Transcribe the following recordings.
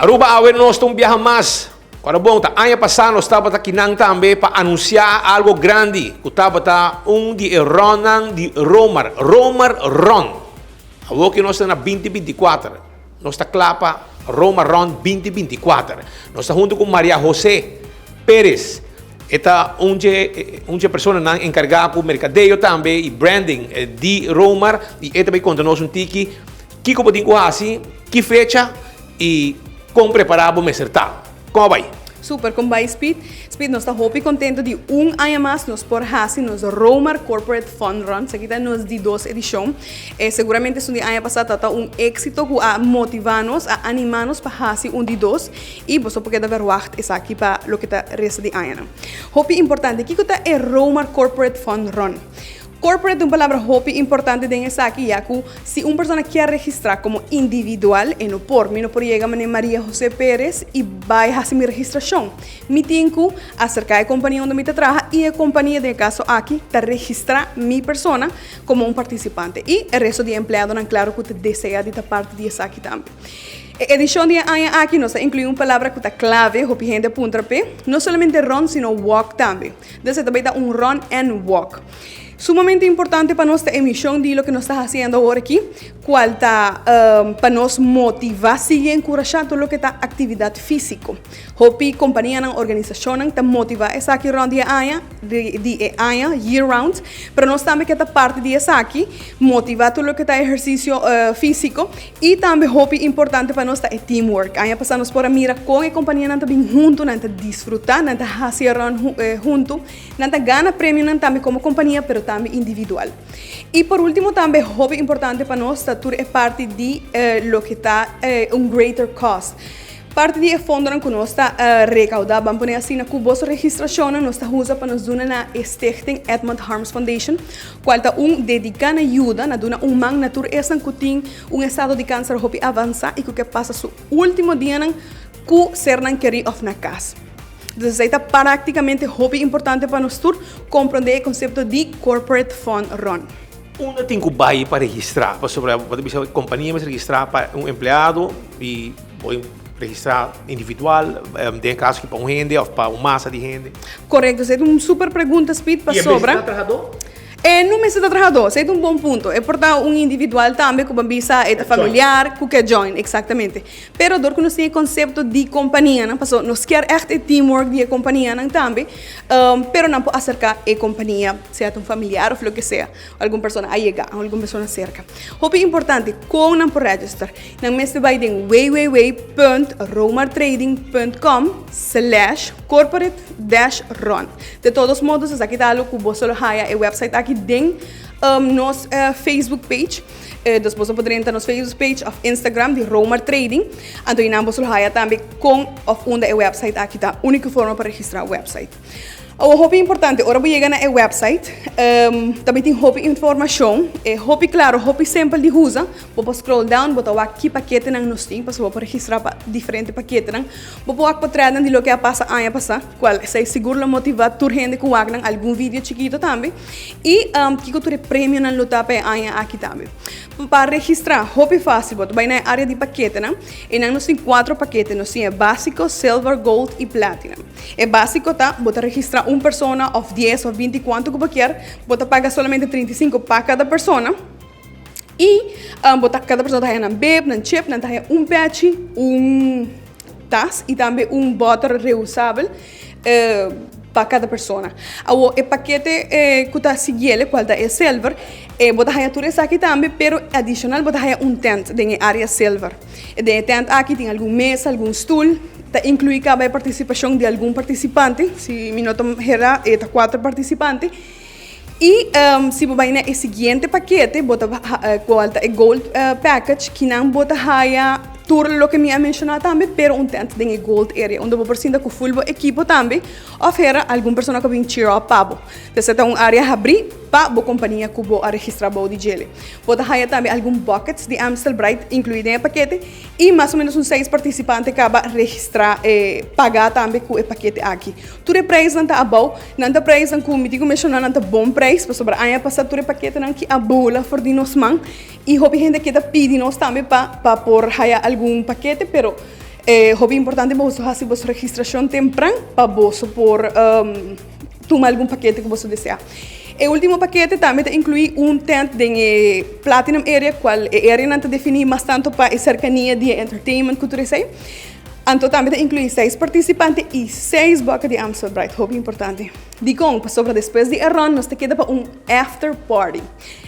Aruba, awe nos ta un biaha mas. Ora bon, ta aña pasa nos tabata akinan tambe pa anuncia algo grandi cu tabata un di e runnan di Romar, Romar Run. Awor cu nos ta na 2024, nos ta cla pa Romar Run 2024. Nos ta hunto cu Maria Jose Perez. E ta un dje un dje personanan encarga cu mercadeo tambe y branding di Romar y e ta bay conta nos un tiki kico bo tin cu haci, ki fecha y con prepara bo mester ta. Con a bay? Super, con bay Speed? Speed, nos ta hopi contento di un aña mas nos por haci nos Romar Corporate Fun Run. Esaki ta nos di dos edicion. Seguramente esun di aña pasa ta un exito cu a motiva nos, a anima nos pa haci un di dos. Y boso por keda verwacht esaki pa loke ta resta di añanan. Hopi importante, kico ta e Romar Corporate Fun Run? Corporate ta un palabra hopi importante den esaki ya cu si un persona kier registra como individual e no por. Mi no por yega manera Maria Jose Perez y bay haci mi registracion. Mi tin cu acerca e compania unda mi ta traha y e compania den e caso aki ta registra mi persona como un participante y e resto di e empleadonan claro cu ta desea di ta parti di esaki tambe. E edicion di e aña aki nos ta inclui un palabra cu ta clave, hopi hende a puntra p'e, no solamente run sino walk tambe. Dus e ta bay ta un run and walk. Sumamente importante pa nos ta e mision di loke nos ta haciendo awor aki, cual ta pa nos motiva, sigui encurasha tur loke ta actividad fisico. Hopi companianan, organisacionnan ta motiva esaki rond di e aña, di e aña, year round, pero nos tambe ke ta parti di esaki, motiva tur loke ta ehercicio fisico y tambe hopi importante pa nos ta e teamwork. Aña pasa nos por a mira con e companianan ta bin hunto, nan ta disfruta, nan ta haci e run hunto, nan ta gana premionan tambe como compania pero tambe individual. Y por ultimo tambe hopi importante pa nos ta tur e parti di loke ta un greater cause. Parti di e fondonan ku nos ta rekaudá, ban pone asina, ku boso registrashonnan nos ta usa pa nos duna na e Stichting Edmond Harms Foundation, kual ta un dediká na yuda na duna un man na tur esnan ku tin un estado di kanser hopi avansá i ku ke pasa su último dianan ku sernan kerí òf na kas. Entonces esei ta práktikamente hopi importante pa nos tur komprondé e konsepto di Corporate Fun Run. Unda tin ku bai pa registrá? Pasobra bo ta bisa kompania mester registrá pa un empleado i bo registrá individual, den e kaso aki pa un hende òf pa un masa di hende. Korekto, esei ta un super pregunta Speed pasobra. I e mester ta trahadó? E no mester ta trahadó, esei ta un bon punto. E por ta un individual tambe ku bo bisa e ta familiar ku ke join, eksaktamente. Pero dor ku nos tin e konsepto di kompanianan, pasobra nos kier ègt e teamwork di e kompanianan tambe, pero nan por aserká e kompania, sea ta un familiar òf loke sea, algun persona a yega, algun persona serka. Hopi importante, kon nan por register? Nan mester bai den www punt romartrading punt com slash corporate dash run. De todos modos esaki ta algu ku boso lo haya e website aki den nos Facebook page. Dus boso por drenta nos Facebook page of Instagram di Romar Trading. Anto einan boso lo haya tambe kon of unda e website aki ta. Úniko forma pa registrá website. Awor hopi importante, ora bo yega na e website, ta bin tin hopi informashon. E hopi klaro, hopi simpel di usa. Bo por scroll down, bo ta wak ki paketenan nos tin, pasobra bo por registrá pa diferente paketenan. Bo por wak potretnan di loke a pasa aña pasá, kual esei sigur lo motivá tur hende ku wak nan algun video chikito tambe. I kiko tur e premionan lo ta pa e aña aki tambe. Pa registrá, hopi fásil, bo ta bai na e área di paketenan. Einan nos tin kuatro pakete, nos tin e básiko, silver, gold i platinum. E básiko ta, bo ta registrá un persona òf dies òf binti kuantu ku bo kier, bo ta paga solamente 35 pa kada persona. I bo ta kada persona ta haña nan bib, nan chip, nan ta haña un pèchi, un tas i tambe un bòter reusabel pa kada persona. Awor e pakete ku ta siguiele kual ta e silver, bo ta haña tur esaki tambe pero adishonal bo ta haña un tènt den e área silver. Den e tènt aki tin algun mesa, algun stul, ta inkluí kaba e partisipashon di algun partisipante, si mi no ta hera e ta kuater partisipante. I si bo bai na e siguiente pakete, bo ta kual ta e gold package, kinan bo ta haya tur loke mi a menshoná tambe, pero un tent den e gold area, unda bo por sinta ku ful bo ekipo tambe, òf hera algun persona ku a bin cheer up pa bo. Esei ta un área habrí pa bo kompania ku bo a registrá bou di djele. Bo ta haya tambe algun buckets di Amstel Bright inkluí den e pakete i mas o ménos un seis partisipante kaba registrá, pagá tambe ku e pakete aki. Tur e prijsnan ta abou. Nan ta prijsnan ku mi tin ku menshoná nan ta bon prijs pasobra aña pasá tur e paketenan ki a bula for di nos man i hopi hende keda pidi nos tambe pa pa por haya algun pakete pero E hopi importante pa boso hasi boso registracion tempran pa boso por tuma algun pakete ku boso desea. E ultimo pakete tambe ta inclui un tent den e Platinum Area, cual e areanan ta defini mas tanto pa e cercania di e entertainment cu tur esey. Anto tambe ta inclui seis participante y seis boca di Amstel Bright, hopi importante. Dikon? Pasobra despues di e run nos ta keda pa un after party.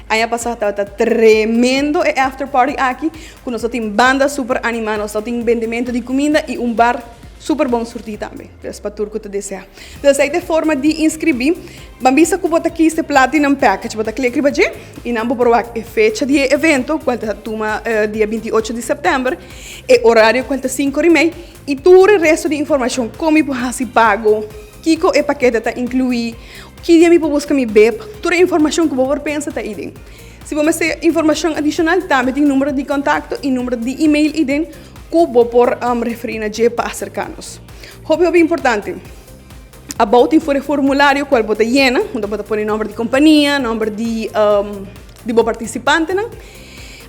Aña pasá tabata tremendo e after party aki, ku nos ta tin banda super animá, nos ta tin bendementu di kuminda i un bar super bon surtí tambe. Pues pa tur ku ta deseá. Entonces ei ta e forma di inskribí. Ban bisa ku bo ta kis e Platinum Package, bo ta klik riba dje i nan bo por wak e fecha di e evento, kual ta tuma dia 28 di sèptèmber, e orario kual ta sinku ora i mei, i tur e resto di informashon, kon mi por hasi pago, kiko e pakete ta inkluí, ki dia mi por buska mi bib, tur e informashon ku bo por pensa ta ei den. Si bo mester informashon adishonal, tambe tin numero di kontakto i numero di email ei den ku bo por referí na dje pa aserká nos. Hopi hopi importante, abou tin for e formulario kual bo ta yena, unda bo ta pone nòmber di kompania, nòmber di di bo partisipantenan.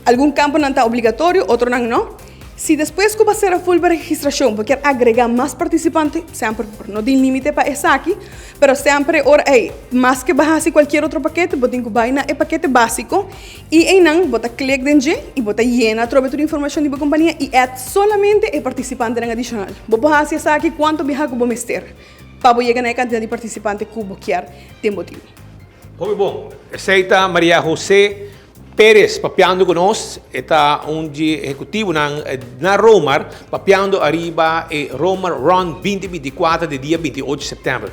Algun kamponan ta obligatorio, otronan no. Si despues ku bo a sera ful bo registrashon bo kier agrega mas partisipante, semper por. No tin limite pa esaki, pero semper e ora ei, maske bo hasi kualkier otro pakete, bo tin ku bai na e pakete básiko i einan bo ta klik den dje i bo ta yena atrobe tur informashon di bo kompania i add solamente e partisipantenan adishonal. Bo por hasi esaki kuantu biaha ku bo mester pa bo yega na e kantidat di partisipante ku bo kier den bo tim. Hopi bon. Esei ta Maria Jose Perez papiando cu nos, e ta un di ehecutivonan na Romar, papiando ariba e Romar Run 2024 di dia 28 september.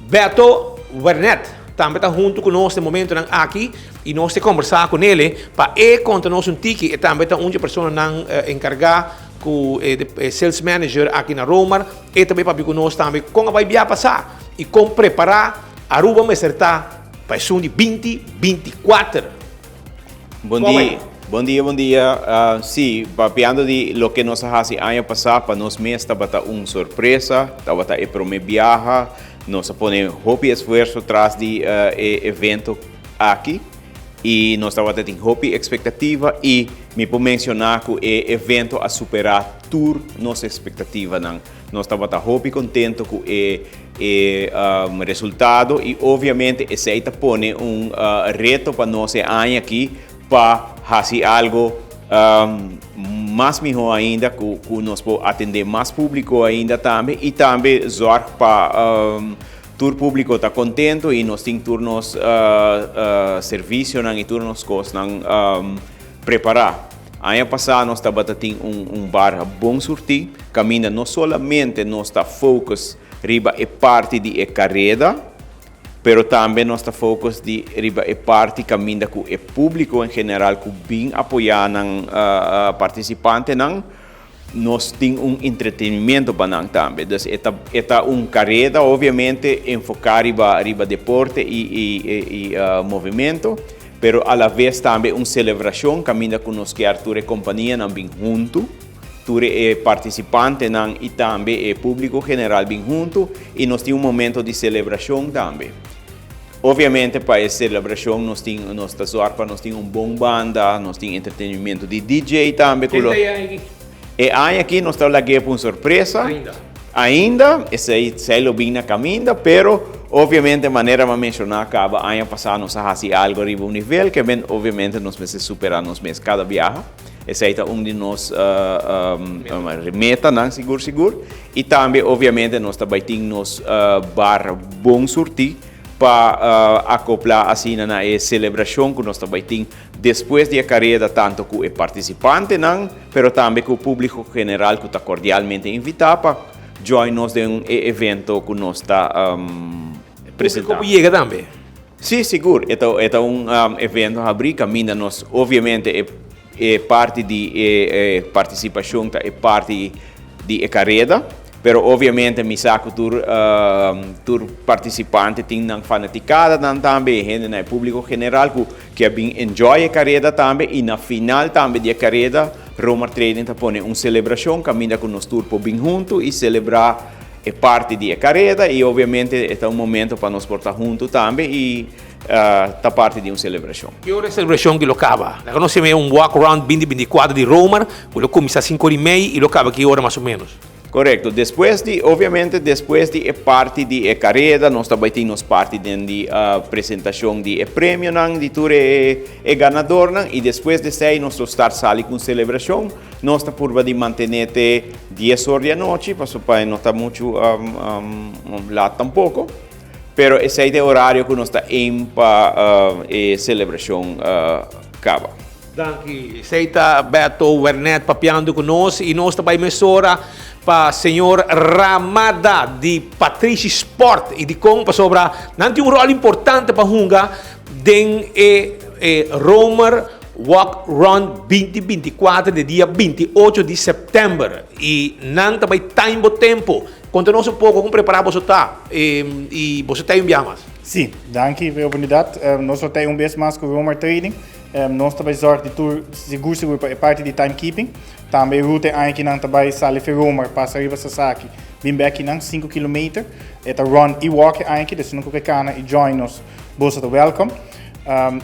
Beto Wernet tambe ta hunto cu nos den momentonan aki y nos ta conversa cu nele pa e conta nos un tiki, e tambe ta un di e personanan encarga cu e sales manager aki na Romar, e ta bay papia cu nos tambe con a bay bia pasa y con prepara Aruba mester ta Pa esun di binti binti kuater. Bon dia, bon dia, bon dia. Sí, papiando di loke nos a hasi aña pasá, pa nos mes tabata un sorpresa, tabata e promé biaha, nos a pone hopi esfuerso tras di e evento aki i nos tabata tin hopi ekspektativa i mi por menshoná ku e evento a superá tur nos ekspektativanan. Nos tabata hopi contento cu e e resultado y obviamente esey ta pone un reto pa nos e aña aki pa haci algo mas miho ainda cu cu nos por atende mas publico ainda tambe y tambe zorg pa tur publico ta contento y nos tin tur nos servicionan y tur nos cosnan prepara. Aña pasá nos tabata tin un un bar bon surtí, kaminda no solamente nos ta focus riba e parti di e kareda, pero tambe nos ta focus di riba e parti kaminda ku e públiko en general ku bin apoyá nan partisipantenan, nos tin un entretenimiento pa nan tambe. Dus e ta e ta un kareda obviamente enfoká riba riba deporte i i i movimento, pero a la vez tambe un selebrashon kaminda ku nos kier tur e kompanianan bin huntu, tur e partisipantenan i tambe e públiko general bin huntu i nos tin un momento di selebrashon tambe. Obviamente pa e celebracion nos tin nos ta zorg pa nos tin un bon banda, nos tin entretenimiento di DJ tambe cu lo. Ken ta e aña aki? E aña aki nos ta lag'é pa un sorpresa. Ainda. Ainda, esey esey lo bin na caminda, pero obviamente manera mi a menciona caba aña pasa nos a haci algo riba un nivel ke men obviamente nos mester supera nos mes cada biaha. Esey ta un di nos metanan sigur sigur. Y tambe obviamente nos ta bay tin nos bar bon surti pa acopla asina na e celebracion cu nos ta bay tin despues di e careda tanto cu e participantenan pero tambe cu publico general cu ta cordialmente invita pa join nos den e evento cu nos ta presenta. Publico por yega tambe? Si, sigur. E ta e ta un evento habrí kaminda nos obviamente e e parti di e e partisipashon ta e parti di e kareda, pero obviamente mi sa ku tur tur partisipante tin nan fanatikadanan tambe, e hendenan, e públiko general ku ke a bin enjoy e kareda tambe i na final tambe di e kareda Romar Trading ta pone un selebrashon kaminda ku nos tur por bin huntu i selebrá. e parti di e kareda i obviamente e ta un momento pa nos por ta huntu tambe i ta parti di un selebrashon. Ki ora e selebrashon ki lo kaba? Laga nos heme un walk around binti 24 di Romer ku lo kuminsá 5:30 i lo kaba ki ora mas o ménos? Korekto. Despues di, obviamente despues di e parti di e kareda nos ta bai tin nos parti den di presentashon di e premionan di tur e e ganadornan i despues di esei nos lo start sali ku un selebrashon. Nos ta purba di mantené te 10 or di anochi pasobra pa e no ta muchu lat tampoko. Pero esei ta e orario ku nos ta aim pa e selebrashon kaba. Danki. Esei ta Beto Wernet papiando ku nos i nos ta bai mesora pa señor Ramada di Patrishi Sport. I dikon? Pasobra nan tin un ròl importante pa hunga den e Romer Walk Run 2024 di dia 28 di sèptèmber. I nan ta bai time bo tempu. Konta nos un poko kon prepará boso ta i boso ta un biaha mas. Sí, danki pa e oportunidat. Nos lo ta un bes mas ku Romer Trading. Nos ta bai zorg di tur sigur sigur pa e parti di timekeeping. Tambe e ruta e aña kinan ta bai sali fe Romer, pasa riba Sasaki, bin bek kinan, 5 kilometer. E ta run i walk e aña aki, dus si no ku ke kana i join nos, boso ta welcome.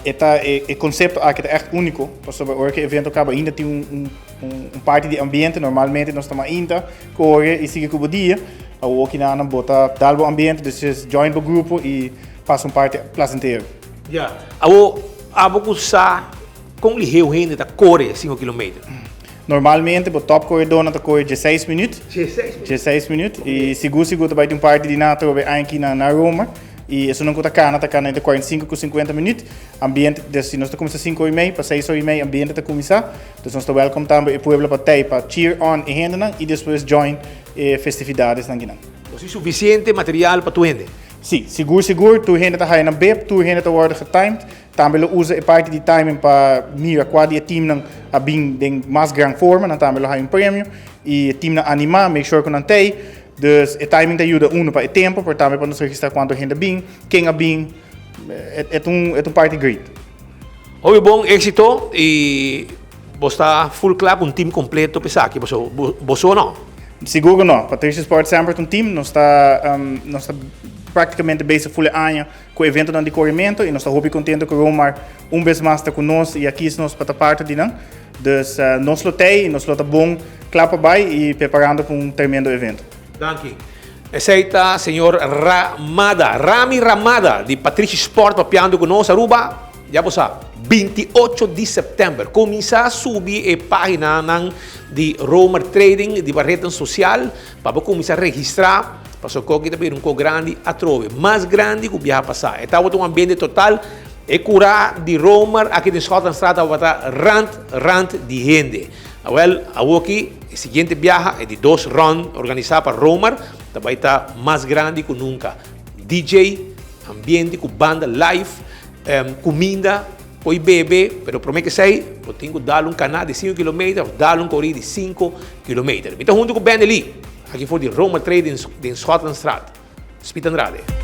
E ta e konsepto aki ta ègt úniko, pasobra ora ku e evento kaba ainda tin un un parti di ambiente. Normalmente nos ta mainta, kore i sigui ku bo dia. Awor kinan bo ta dal bo ambiente, dus join bo grupo i pasa un parti plasentero. Ya. Awor, abo ku sa kon liheu hende ta kore 5 kilometer? Normalmente bo top koredónan ta kore 16 minüt. 16 minüt? 16 minüt. I sigur sigur ta bai tin un parti di nan atrobe aña na na Roma. I esunnan ku ta kana ta kana entre 45 ku 50 minüt. Ambiente, dus si nos ta kuminsá 5:30 pa 6:30 ambiente ta kuminsá. Dus nos ta welcome tambe e pueblo pa tei pa cheer on e hendenan i despues join e festividadesnan kinan. Nos tin sufisiente material pa tur hende? Sí, sigur sigur, tur hende ta haya nan bib, tur hende ta wòrdu getimed. Tambe lo usa e parti di timing pa mira kua di e teamnan a bin den mas gran forma, nan tambe lo haya un premio. I e teamnan animá, make sure ku nan t'ei. Dus e timing ta yuda uno pa e tempo, pero tambe pa nos registrá kuantu hende a bin, ken a bin. E ta un, e ta un parti great. Hopi bon éksito i bo sta full kla ku un team kompleto pa esaki, pasobra bo so no. Sigur ku no. Patricia Sport semper ta un team. Nos ta nos ta práktikamente bezig full e aña ku eventonan di korementu i nos ta hopi kontento ku Romar un bes mas ta ku nos i a kis nos pa ta parti di nan. Dus nos lo t'ei i nos lo ta bon kla pa bai i preparando pa un tremendo evento. Danki. Esei ta señor Ramada, Rami Ramada di Patrici Sport papiando ku nos. Aruba, ya bo sa, 28 di sèptèmber kuminsá subi e páginanan di Romer Trading di bo retnan sosial pa bo kuminsá registrá pasobra koki ta bira un kos grandi atrobe, mas grandi ku biaha pasá. E tabata un ambiente total, e kurá di Romer aki den Schotlandstraat tabata rant rant di hende. Awel, awoki e siguiente biaha, e di dos rond organisá pa Romer, ta bai ta mas grandi ku nunka. DJ, ambiente ku banda live, kuminda, koi bebe, pero promé k'esei bo tin ku dal un kaná di 5 kilometer òf dal un korí di 5 kilometer. Mi ta huntu ku Benny Lee, aki for di Romer Trading den Schotlandstraat. Speed Andrade.